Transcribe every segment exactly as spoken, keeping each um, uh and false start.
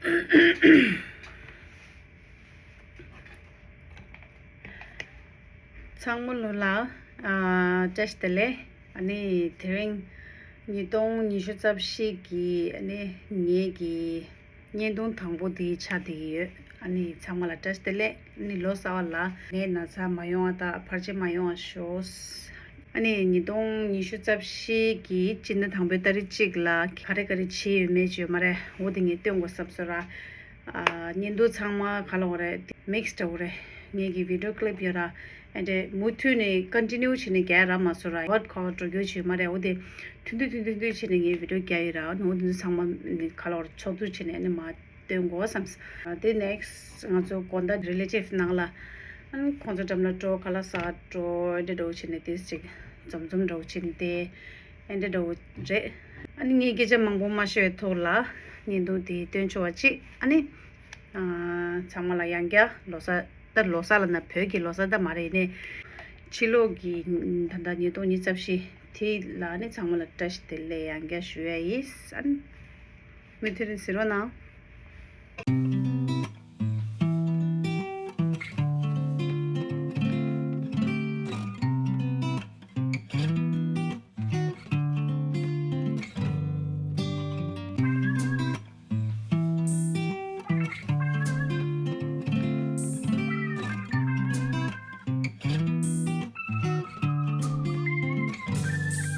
ཚང་མ་ལོ་ལ་ཨ་བཀྲ་ཤིས་བདེ་ལེགས། ཨ་ནི་དེ་རིང་ཉིས་སྟོང་ཉི་ཤུ་རྩ་བཞི་གི་ཨ་ནི་ངེད་ཀྱི་བརྙན་ཐུང་དང་པོ་དེ་ཆགས་བསྡད་ཀྱི་ཡོད། ཨ་ནི་ཚང་མ་ལ་བཀྲ་ཤིས་བདེ་ལེགས། ཨ་ནི་ལོ་གསར་པ་ལ་ནད་ན་ཚ་མ་ཡོང་བ་དང་བར་ཆད་མ་ཡོང་བ་ཤོག། ཨ་ནི་ཉིས་སྟོང་ཉི་ཤུ་རྩ་བཞི་གི་སྤྱི་ཟླ་དང་པོའི་ཏ་རིག་གཅིག་ལ་ག་རེ་ག་རེ་བྱས་ཡོད་མེད་བརྗོད་མ་རེད། འོ་དེ་ངས་སྟོན་དགོས་བསམ་སོང་ར། ཨ་བརྙན་ཐུང་ཚང་མ་ག་ལ་འོ་རེད། མིག་སི་འདྲ་བོ་རེད། ངེད་ཀྱི་བི་ཌིའོ་ཀི་ལིབ་ཡོད་ར། ཨ་འདྲས་མུ་མཐུད་ནས་ཀོན་ཊི་ནིའུ་བྱས་ནས་རྒྱག་རག་མ་སོང་ར། ཝར་ཁོ་འགྲོ་རྒྱུ་བྱས་མ་རེད། འོ་དེ་ཐུང་ཐུང་ཐུང་ཐུང་ཐུང་བྱས་ནས་ངས་བི་ཌིའོ་རྒྱག་ཡོད་ར། འོ་དེ་ཚང་མ་ག་ལ་འོ་རེད། ཕྱོགས་བསྡུས་བྱས་ནས་ཨ་ནི་མ་སྟོན་དགོས་བསམ། དེ་ནེག་སི་ང་ཚོ་དགོང་དག་རི་ལེ་ཊིབ་ནང་ལ་ཨ་ནི་ཁོང་ཚོ་འགྲམ་ལ་འགྲོ། ཁ་ལག་ཟ་འགྲོ། ཨེ་འདྲ་འདྲ་བོ་བྱས་ནས་དེ་ཅིག་འཛོམས་འཛོམས་འདྲ་བོ་བྱས་ནས་དེ་ཨེ་འདྲ་འདྲ་བོ་རེད། ཨ་ནི་ངས་སྐད་ཆ་མང་པོ་མ་ཤོད་པའི་ཐོག་ལ་བརྙན་ཐུང་དེ་སྟོན་ཆོག་པ་ཅིག། ཨ་ནི་ཨ་ཚང་མ་ལ་ཡང་བསྐྱར་ལོ་གསར། ད་ལོ་གསར་ལབ་ན་བོད་ཀྱི་ལོ་གསར་ད་མ་རེད་ནས། ཕྱི་ལོགས་ཀྱི་ད་ལྟ་ཉིས་སྟོང་ཉི་ཤུ་རྩ་བཞི་དེ་ལ་ནི་ཚང་མ་ལ་བཀྲ་ཤིས་བདེ་ལེགས་ཡང་བསྐྱར་ཞུ་ཡ་ཡིན། ཨ་ནི། མུ་མཐུད་ནས་གཟིགས་རོགས་གནང་།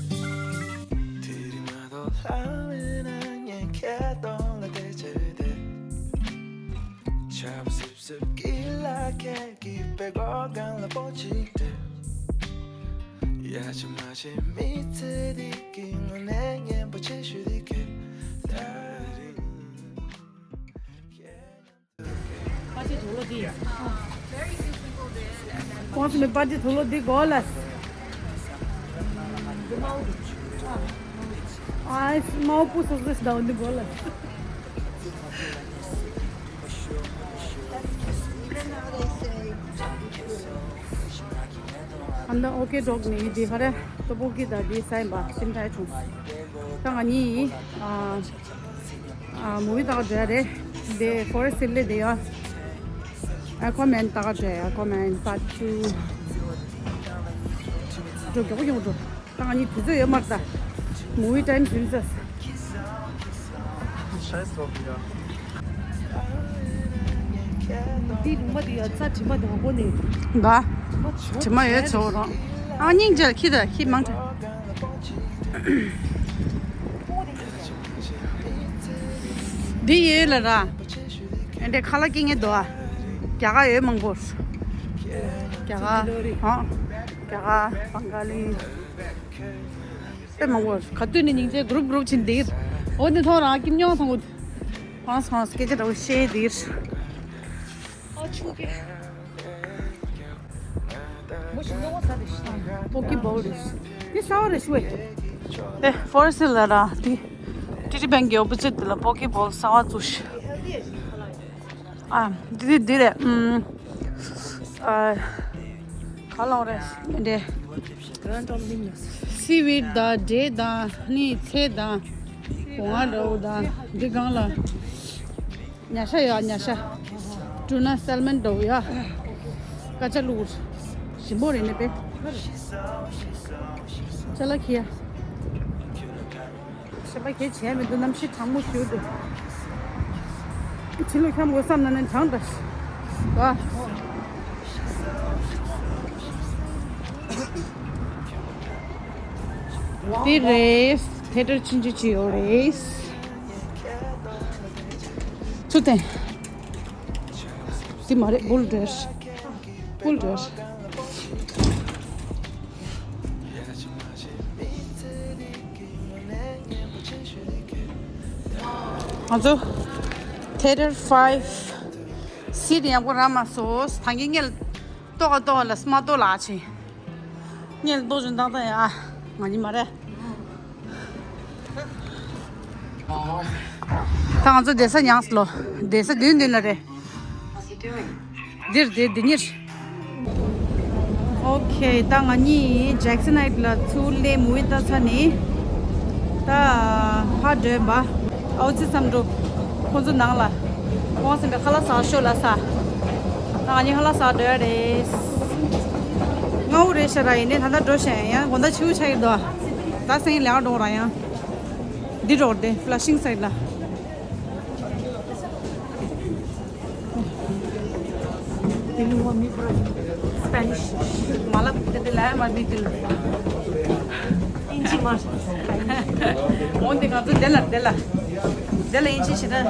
དེ་རིང་མ་གཏོགས་ལྷ་མེད་ན་ངས་ཁྱེད་གདོང་ལ་བལྟས་བྱས་བསྡད། ཆར་པ་སིབ་སིབ་ཀྱི་ལ་ཁད་ཀྱིས་པད་ཀོག་སྒང་ལ་སྤོ་ཅིག་སྤྲད། ཡ་ཆི་མ་ཆི་མི་ཚེ་འདི་གི་དངོས་གནས་སྙན་པོ་ཆེ་ཤོས་འདི་གས། དེ་རིང་ཁྱེད་མཉམ་དུ། པ་ཏི་དུག་ལོག་འདི། ཁོང་ཚོ་ནི་པ་ཏི་དུག་ལོག་འདི་གོ་ལ། ཨ་མའོ་པུ་སོ་སོ་ཞིག་འདྲ་བོ་འདི་གོ་ལ། ཨ་ནི་ཨོ་ཀེ་ཌོག་ནི་འདི་ཧ་རེ་ཏོ་པོ་ཀི་ད་འདི་ས་ཡིན་པ་སིམ་ཐའི་བྱུང་། ད་ང་གཉིས་ཡིན། ཨ། ཨ་མུ་བི་ལྟ་ག་འགྲོ་ཡ་རེད། དེ་ཕོ་རེ་སི་ལེ་དེ་ཡ། ཨ་ཁོ་མན་ལྟ་ག་འགྲོ་ཡ། ཁོ་མན་པ་ཆུ། འགྲོ་མགྱོགས་པོ་ཡོང་འགྲོ། ད་ང་གཉིས་དུས་ཚོད་ཡོད་མ་རེད་ད། མུ་བི་ཊའིམ་ཟིན་ས། འདི་རུམ་པ་དེ་ཡ་རྩ་དྲི་མ་དེ་ག་གོ་ནས། ད། དྲི་མ་ཡོད་ཚོ་རང་། ཨ་སྙིང་རྗེ་ལ་ཁྱི་ད་ཁྱི་མང་དྲགས། འདི་ཡོད་ལ་ར། ཨེ་འདྲའི་ཁ་ལག་སྐྱེ་ངེས་འདུག་ཨ། རྒྱ་གར་ཡོད་མང་པོ། རྒྱ་གར། ཨ། རྒྱ་གར་བང་ག་ལི། དཔེ་མང་པོ། ག་དུས་ནས་སྙིང་རྗེ་གུ་རུབ་གུ་རུབ་ཕྱིན་འདིར། འོ་འདི་ཐོག་རང་ཀིམ་ཉོ་ཐང་གུ། ཧོན་སི་ཧོན་སི་སྐད་ཆ་འདྲ་བོ་བཤད་འདིར། ཨ་ཆུ་སྐད། པོ་ཀི་བོལ་རེད། འདི་གསར་པ་རེད་ཤུ་བས། དེ་ཕོ་རེ་སི་ལ་ར་དེ། ཊི་ཊི་བེང་གི་ཨོ་པོ་ཟིཊ་ལ་པོ་ཀི་བོལ་གསར་པ་བཙུགས་ཤག་ཨ། འདི་འདི་འདི་རེད། ཨམ། ཨ། ག་ལ་རེད་འདི། སི་ཝིཌ་དང་འབྲས་དང་ནི་ཚལ་དང་། སྒོ་ང་འདྲ་བོ་དང་འདི་སྒང་ལ། ཉ་ཤ་ཡོད་ཨ། ཉ་ཤ། ཊུ་ན་སེལ་མོན་འདྲ་བོ་ཡོད་ཨ། ཀ་ཅ་ལུག་ཞིམ་པོ་རེད་ནི་པེ། ཅ་ལག་ཁྱི་ཡ། ཞེ་པ་གས་བྱས་མི་འདུག་གནམ་གཤིས་གྲང་མོ་ཞུ་འདུག་ཕྱི་ལོགས་འཁྱམ་དགོས་བསམ་ན་ནི་གྲང་འདྲ་ཞིག་ཨ། འདི་རེད། ཐེ་ཊར་ཆུང་ཆུང་ཅིག་ཡོད་རེད། ཚུར་བསྟན། འདི་མ་རེད། བུལ་འདྲ། བུལ་འདྲ། ང་ཚོ་ཐེ་ཊར་ཕའིབ། སིཊ་ཡག་པོ་རག་མ་སོང་། ད་གིན་ངས་ལྟོགས་ལྟོགས་ལ་སྨྲ་ལྟོགས་ལ་ཆེ། ངས་ལྟོགས་བྱུང་ཏག་ཏག་ཡ། ང་གཉིས་མ་རེད། ད་ང་ཚོ་བསྡད་ས་ཉངས་ལོ། བསྡད་ས་མདུན་མདུན་ལ་རེད། འདིར་བསྡད་འདི་གཉིས། ཨོ་ཁེ། ད་ང་གཉིས་ཇེག་སན་ཧའིཊ་ལ་ཚུར་སླེབས་མུ་བི་ལྟ་ཚར་ནས། ད་ཕར་འགྲོ་ཡིན་པ། ཨའོ་ཙི་བསམ་འགྲོ། ཁོང་ཚོ་ནང་ལ། ཁོང་སེམས་པའི་ཁ་ལག་ཟ་ཤོག་ལ་ས། ང་གཉིས་ཁ་ལག་ཟ་འགྲོ་ཡ་རེད། སྔ་པོ་རེད་ཤག་ར། ཡིན་ནའི་ད་ལྟ་འགྲོ་ཤག་ཡང་དགོང་དག་ཕྱི་པོ་ཆགས་ཀྱི་འདུག་ད་སེང་ལེ་འགྲོ་ར་ཡང་། འདི་འགྲོ་ར་དེ་Flushing side ལ། Spanish. མ་ལབ་དེ་དེ་ལ་མ་མི་དེ་ལ། ཨིན་ཇི་མ། འོན་ཏེ་ང་ཚོ་དེ་ལ་དེ་ལ། དེ་ལ་ཨིན་ཇི་ཞེ་དྲག་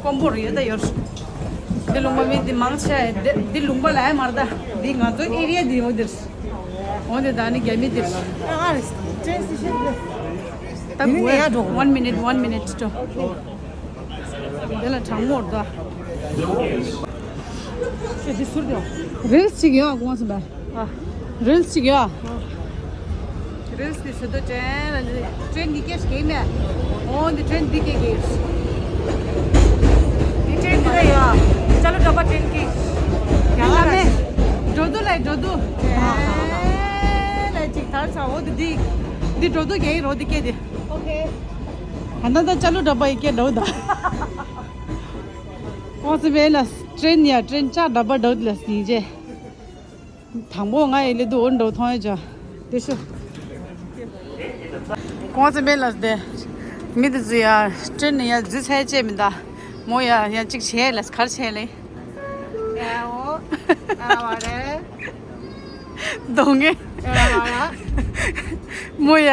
དཀོན་པོ་རེད་ད་ཡོད། འདི་ལུང་པ་མི་འདི་མང་ཆེ་འདི་འདི་ལུང་པ་ལ་ཡ་མར་ད། འདི་ང་ཚོ་ཨེ་རི་ཡ་འདི་འོ་འདིར། འོ་འདི་ད་ནི་རྒྱ་མི་འདིར། ཨ་རེད། ཏྲེན་སི་ཤན་འདི། ད་འདི་ནི་གོ་ཡ་འགྲོ། One minute, one minute འགྲོ། འདི་ལ་གྲང་མོར་ད། ཨེ་འདི་ཟུར་དེ། རིལ་ཅིག་ཡོད་དགོངས་སམ་པ། ཨ། རིལ་ཅིག་ཡོད། རིལ་ཅིག་ཟེར་དུས་ཅན་ལ་ནི་ཏྲེན་འདི་སྐད་ཤེས་མེད། འོ་འདི་ཏྲེན་འདི་སྐད་ཀྱིས། འདི་ཏྲེན་འདི་ལ་ཡོད། ཅ་ལུ་ཌ་པ་ཏྲེན་ཀྱིས། ཡ་ལ་མེ། འགྲོ་འདུག་ལ་འགྲོ་འདུག་ཨེ་ལ་ཅིག་ཐར་ཚ་འོ་འདི་འདི། འདི་འགྲོ་འདུག་རྒྱ་ཡིག་རོ་འདི་སྐད་དེ། ཨོ་ཁེ། ད་ད་ད་ཅ་ལུ་ཌ་པ་ཡི་སྐད་འགྲོ་ད། ཁོང་ཚོ་བས་ལ་ཏྲེན་ཡ་ཏྲེན་ཅ་ཌ་པ་འགྲོ་ལ་སྙིང་རྗེ། དང་པོ་ང་ཡི་ལི་དུ་འོར་འགྲོ་མཐོང་ཡོད་ཅོ། དེ་ཤོ། ཁོང་ཚོ་མེད་ལ་སྡེ། མི་དེ་ཚོ་ཡ་ཏྲེན་ནི་ཡ་རྫི་ཚད་ཅེས་མི་འདའ། མོ་ཡ་ཡ་གཅིག་བྱས་ལ་གར་བྱས་ལེ། ཨའོ། ཨ་བ་རེ། གདོང་ངེ། ཨ་བ་ར། མོ་ཡ་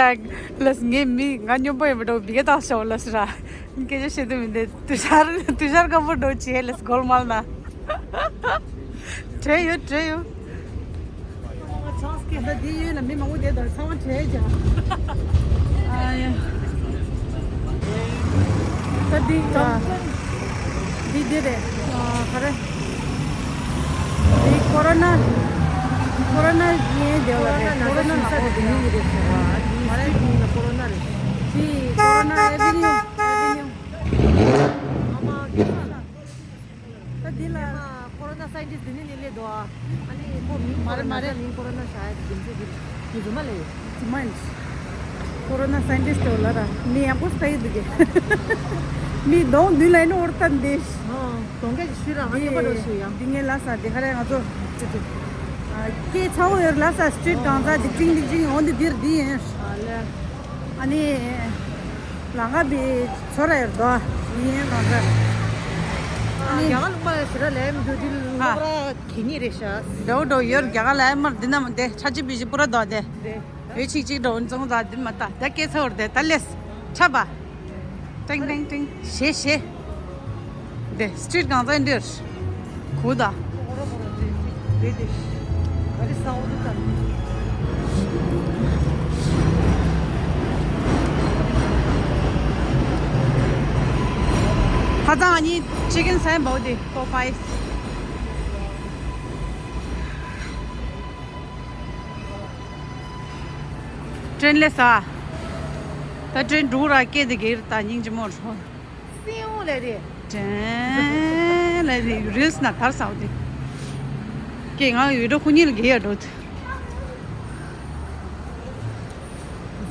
ལ་ངའི་མི་ང་སྙོམས་པོ་ཡོད་མི་འགྲོ་བི་གེ་བཏང་ཤོག་ལ་སི་ར། སྐད་ཆ་བཤད་དུ་མི་འདུག་དུ་ཤར་དུ་ཤར་དཀར་པོ་འགྲོ་བྱེད་ལས་སྒོར་མར་ན། བྲེལ་ཡོད་བྲེལ་ཡོད། ད་འདི་ཡོད་ལ་མི་མང་པོ་དེ་ལྟར་ཚང་མ་བྲེལ་ཀྱང་། ཨ་ཡ། ད་འདི་ཨ། འདི་འདི་རེད། ཨ་ག་རེ། འདི་ཀོ་རོ་ན། ཀོ་རོ་ན་ཡིན་དེ་བ་རེད། ཀོ་རོ་ན་ན་ས་རེད་དེ་ཡིན་གྱི་རེད་ཟེར་བ། འདི་མ་རེད། ཡིན་ན་ཀོ་རོ་ན་རེད། འདི་ཀོ་རོ་ན་ཨེ་བི་ཉུ། ཨེ་བི་ཉུ། ཨ་མ་ཀི་ས། ད་འདི་ལ་ཀོ་རོ་ན་སའེན་ཏིསི་འདི་ནི་ནི་ལེ་དོ། ཨ་ནི་ཁོ་མིང་མ་རེད་མ་རེད། མིང་ཀོ་རོ་ན་ཤ་ཡ་དེ་རྒྱུ་མཚན་གྱི་མི་རྫུན་མ་ལེ། རྫུན་མ་ཡིན། ཀོ་རོ་ན་སའེན་ཏིསི་དེ་ལ་ར་མི་ཡག་པོ་ལྟ་ཡི་འདུག་གི། མི་གདོང་མདུན་ལ་ཡིན་ན་འོར་ལྟ་འདི། ཨ་གདོང་སྐད་ཅིག་ཞུས་ར་ང་སྙོམས་པ་འགྲོ་ཞུ་ཡ། འདི་ངའི་ལ་ས་འདི་ག་རེ་ང་ཚོ། ཨ་སྐད་ཚ་བོ་ཡོད་ལ་ས་སི་ཊི་རིཊ་གང་ས་འདི་ཀྲིང་འདི་ཀྲིང་འོ་འདི་འདིར་འདི་ཡིན། ཨ་ལེ། ཨ་ནི། ལང་ཀ་བི་ཚོ་ར་ཡོད་དོ། ཡིན་ལང་ཀ། ཨ་ནི། རྒྱ་གར་ལུང་པ་ལ་ཞེ་དྲག་ལས་མི་འདུག་འདི་ལུང་པ་ར་གད་སྙིགས་རེད་ཤག་འགྲོ་འགྲོ་ཡོད་རྒྱ་གར་ལ་ཨེ་མར་འདི་ན་མ་དེ་ཆ་ཅི་བི་ཅི་པུ་ར་དོ་དེ། དེ། ཡོད་ཅིག་ཅིག་འགྲོ་འཛོང་ད་འདི་མ་ལྟ་ད་སྐད་ཚ་བོར་དེ་ད་ལེས་ཆ་བ། ཏིང་ཏིང་ཏིང་ཞེ་ཞེ། དེ་སི་ཊི་རིཊ་གང་ཚང་འདིར། གུ་ད། ཧ་ཙང་ཨ་ནི་ཅི་ཀན་སན་བོ་དེ་པོ་པའི། ཏྲེན་ལས་ས། ད་ཏྲེན་འགྲོ་ར་སྐད་དེ་གེར་ད་སྙིང་རྗེ་མོ་རོ། སེའུ་ལེ་རེད། ཏྲེན་ལེ་རེད་རིལ་སི་ན་ཐར་སའོ་དེ། ཀེ་ང་ཡོད་འགྲོ་ཁོ་གཉིས་ལ་གེ་ཡ་འགྲོ་དེ།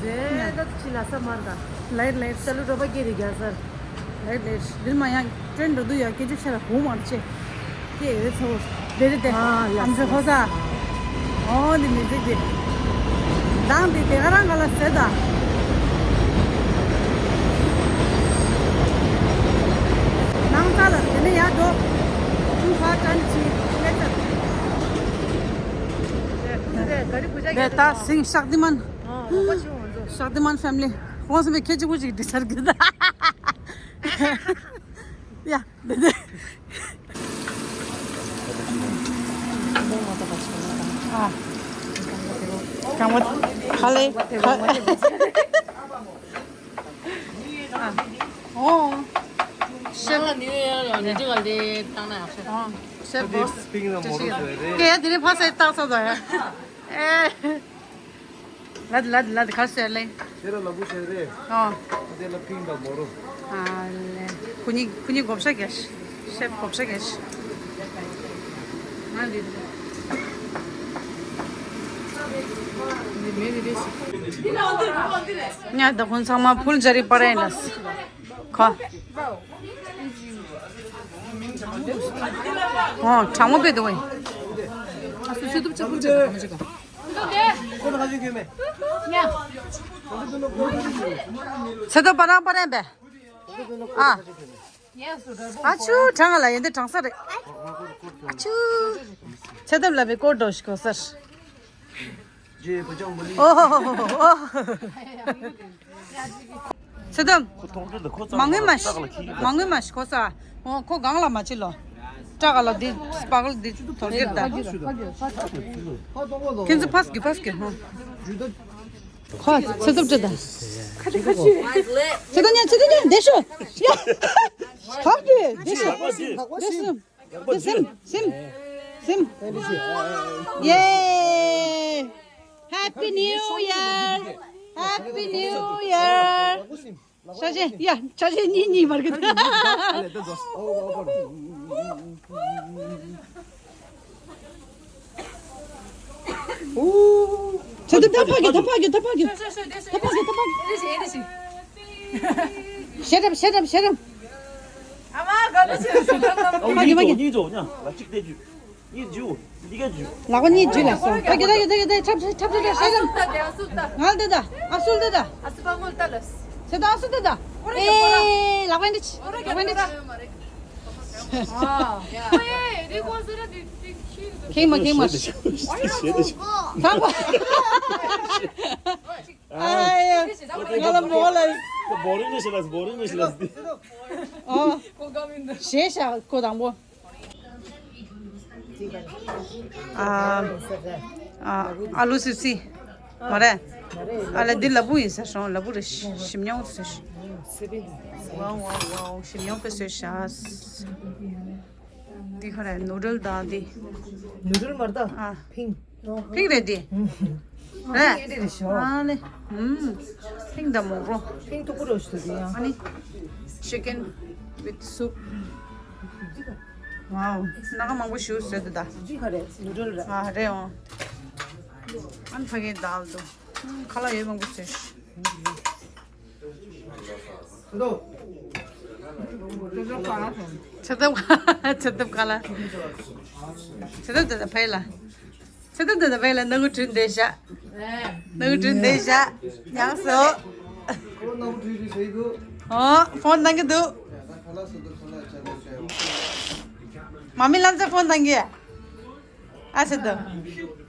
ཟེ་ད་ཕྱི་ལ་ས་མར་ད། ལེར་ལེར། ད་ལུ་རོ་པ་སྐད་རེད་རྒྱ་སར། ལེར་ལེར། འདིར་མ་ཡང་ཏྲེན་འགྲོ་དུས་ཡ་སྐད་ཆ་ཆ་ལ་གོ་མར་ཆེ། ཀེ་ཡོད་ཚོ། རེད་རེད་དེ། ཨ་ལ་ཨམ་ཟེ་ཧོ་ས། ཨོ་འདི་མི་ཟིག་དེ། མདང་དེ་དེ་ག་རང་ག་ལ་ཟེར་ད། ནང་ས་ལ་དེ་ནས་ཡར་འགྲོ། ཁུ་ཁ་ཏྲན་ཆི་ལེ་ཚ། དེ་ད་སིང་ཤག་དི་མན། ཤག་དི་མན་ཕེ་མི་ལི་ཁོང་ཚོ་མི་ཁྱེད་ཅི་གུ་ཅིག་འདི་ཚར་གི་ད། ཡ། ཨ། ཀང་བ་ཁ་ལེ་ཁ། ཨ། ཨོ། ཤེ་ལ་ནི་ཡ་ནི་ཅི་ག་ལེ་ཏང་ན་ཡག་ཤོ། ཨ། ཤེ་བོ་སི། སྤིང་ལ་མོ་རོ་ཟེར་རེད། ཀེ་དེ་ནི་ཕ་སེ་ཏག་ས་ད་ཡ། ཨེ། ལ་དེ་ལ་དེ་ལ་དེ་གར་ཟེར་ལེ། ཁྱེད་རང་ལ་བུ་ཟེར་རེད། ཨོ། དེ་ལ་པིང་དང་མོ་རོ། ཨ་ལེ། ཁུ་ཉི་ཁུ་ཉི་བགོ་བཤའ་རྒྱག་ཤེ་བགོ་བཤའ་རྒྱག་ཤེ། ང་འདི། འདི་མེད་འདི་རེད་ཤེ། ཉ་ད་ཁོང་ཚང་མ་ཕུལ་ཇ་རི་པ་རེ་ན་སི། ཁོ། ཨོ་གྲང་མོ་དཔེ་འདུག་ཨེ། ཨ་སུ་སུ་ཐུབ་ཅག་ཕུར་ཅག་ག་མ་ཅག་ག་ཚེ་ཏོ་པ་རང་པ་རན་པས། ཨ། ཨ་ཆུ་གྲང་ང་ལ་ཡོན་ཏན་གྲང་ས་རེད། ཨ་ཆུ། ཚེ་ཏོ་ལ་བའི་སྐོར་འགྲོ་ཞིག་གོ་སར། ཨོ་ཧོ་ཧོ་ཧོ་ཧོ། ཚེ་དམ། མ་ངུས་མ་ཤི། མ་ངུས་མ་ཤི་ཁོ་ས། འོ་ཁོ་གང་ལ་མ་ཅི་ལོ། སྐྲ་ག་ལ་འདི་སྤག་ལ་འདི་དོར་གྱི་ད། ཁྱེད་ཚོ་ཕ་སྒྱུ་ཕ་སྒྱུ་ཧོ། ཁོ་ཚེ་དམ་བྲི་ད། ཁ་ཆུ་ཁ་ཆུ། ཚེ་དམ་ཉན་ཚེ་དམ་ཉན་བདེ་ཤོ། ཡ། ཁག་གི་བདེ་ཤོ། བདེ་ཤོ། སིམ། སིམ། སིམ། ཡེ། Happy New Year! Happy New Year! ཤ་ཆེ་ཡ། ཤ་ཆེ་གཉིས་གཉིས་མར་གི། ཚེ་དམ་ད་ཕ་གི་ད་ཕ་གི་ད་ཕ་གི་ད་ཕ་གི་ད་ཕ་གི། ཤེ་རབ་ཤེ་རབ་ཤེ་རབ། ཨ་མ་ག་ལ་ཆེ་རུ་སོང་ལ་ལ། ཕ་གི་ཕ་གི། གཉིས་རྫོགས་ཉ་ལ་གཅིག་བལྟས་རྒྱུ། གཉིས་རྒྱུ། འདི་ག་རྒྱུ། ལག་པ་གཉིས་རྒྱུ་ལ་སོང་། ཕ་གི་ཕ་གི་ཕ་གི་ཕ་གི་ཕ་གི། ཆབ་ཆབ་ཆབ་ཆབ་ཤེ་རབ། ང་ལ་ད་ད་ཨ་སུལ་ད་ད། ཨ་སུ་པ་ངོ་ལ་ད་ལ། ཚེ་དམ་ཨ་སུལ་ད་ད། ཨེ་ལག་པ་འདི་ལག་པ་འདི། ཁེངས་མ་ཁེངས་མ། ཐང་པ། ཨ་ཡ། ང་ལ་མོ་ལ། བོ་རིང་ནི་ཤི་ལ་བོ་རིང་ནི་ཤི་ལ། ཨོ། ཞེས་བྱ་ཁོ་དང་པོ། ཨ་ཨ་ཨ་ལུ་སི་སི། མ་རེད། ཨ་ལ་འདི་ལ་བུ་ཡིན་ས་སོང་། ལ་བུ་རེད། ཞིམ་ཉམས་ཟེར། ཝའོ་ཝའོ་ཝའོ། ཞིམ་ཉམས་པའི་ཟེར་ཤ། འདི་ག་རེད། ནུ་ཌལ་དང་འདི། ནུ་ཌལ་མ་རེད་ད། ཨ། ཕིང་། ཕིང་རེད་འདི། རེད། ཨ་འདི་རེད་ཤོ། ཨ་ལེ། ཨུམ། ཕིང་དང་མོག་རོ། ཕིང་ཏུ་ཀུ་རོ་ཞུ་དེ་ཡང་། ཨ་ནི། Chicken with soup། ཝའོ། སྣ་ཁ་མང་པོ་ཞིག་བཟོས་འདུག་ད། འདི་ག་རེད། ནུ་ཌལ་རེད། ཨ་རེད་འོ། ཨ་ནི་ཕ་གིའི་དཱལ་འདུག་ཁ་ལག་ཡོད་མང་པོ་བཟོས་ཤག་ཚེ་ཐབ་ཁ་ལག་ཚེ་ཐབ་ཁ་ལག་ཚེ་ཐབ་དེ་ད་ཕ་གི་ལ། ཚེ་ཐབ་དེ་ད་ཕ་གི་ལ་ནང་གི་དྲིན་དེ་བཞག་ནང་གི་དྲིན་དེ་བཞག་ཡག་སོ། ཨོ་ཕོན་གནང་གི་འདུག་མ་མི་ལམ་སེང་ཕོན་གནང་གི། ཨ་ཚེ་ཐབ།